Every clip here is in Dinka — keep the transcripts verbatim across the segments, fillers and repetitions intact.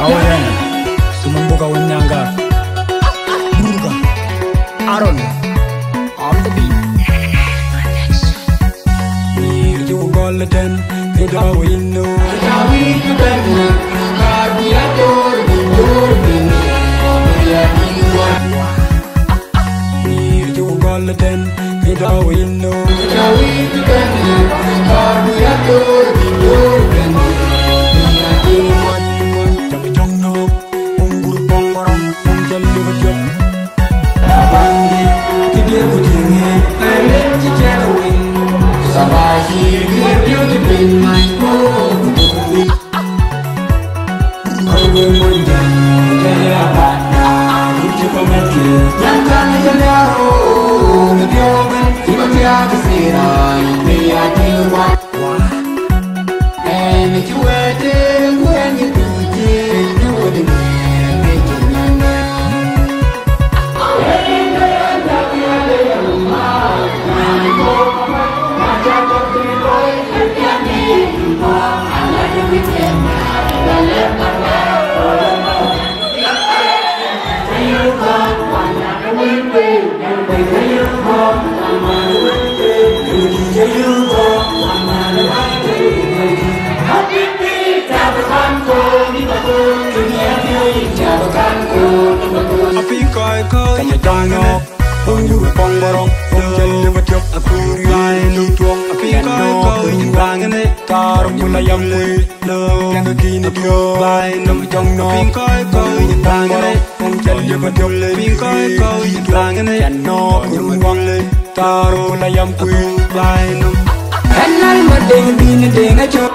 Awen, Simon Buka Wenyaŋ Gak, Burka, Aaron, on the beat. Nyïïr cï ku gɔl ëtɛ̈n, kë dɔ̈ wïc nu. Nyïïr cï ku gɔl ëtɛ̈n, kë dɔ̈ wïc nu. Jam jɔŋ nu, wun gur pɔŋ bɔrɔŋ, wun jɔl lëu bä jɔk. Abandi, kë diɛɛr ku tiŋ ŋic, ë lëk cï cɛk wïc. Sabashir, kë diɛɛr piɔ̈u cï piny mac, ku duk wïc. Apiny kɔc kɔ̈u yï dhaŋ ënë, wun gur pɔŋ bɔrɔŋ, wun jɔl lëu bä jɔk. Akur yï baai nɔm tuɔŋ. Apiny kɔc kɔ̈u yï dhaŋ ënë, thaar ku la yam kuëë. Lëu kɛn kïn ë diöör, baai nɔm jɔŋ nɔm. Apiny kɔc kɔ̈u yï dhaŋ ënë, wun jɔl lëu bä jɔk. Apiny kɔc kɔ̈u yï dhaŋ ënë, yɛn nɔɔk ku run waŋ lëu, thaar ku la yam kuëë, baai nɔm. Ɛn nal ma deŋ bïn deŋ acök.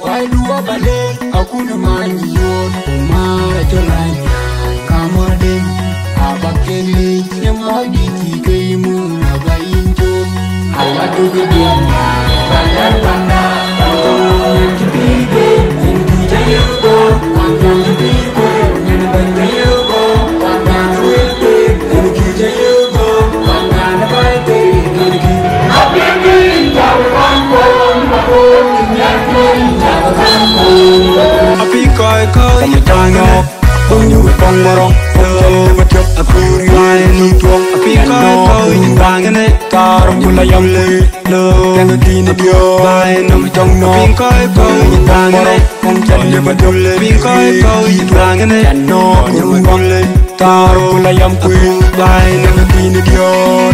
Wai duɔ ba le, akun man yot, ku mar acol anyan, ka mor deng, aba ken le, ye mor di ti ke imu, aba in jot. Ala du ke dien, ba lar panda, ba tong nyan ti bi de, in di ja yo go, ba nyan ti bi ko, nyan ba ja yo go, ba nyan wel te, in di ja yo go, ba nyan ba te, in di. Apiny kɔc kɔ̈u yï dhaŋ ënë, wun gur pɔŋ bɔrɔŋ, wun jɔl lëu bä jɔk. Akur yï baai nɔm tuɔŋ. Apiny kɔc kɔ̈u yï dhaŋ ënë, thaar ku la yam kuëë. Lëu kɛn kïn ë diöör, baai nɔm jɔŋ nɔm. Apiny kɔc kɔ̈u yï dhaŋ ënë, wun jɔl lëu bä jɔk. Apiny kɔc kɔ̈u yï dhaŋ ënë, yɛn nɔɔk ku run waŋ lëu, thaar ku la yam kuëë. Baai nɔm kïn ë diöör.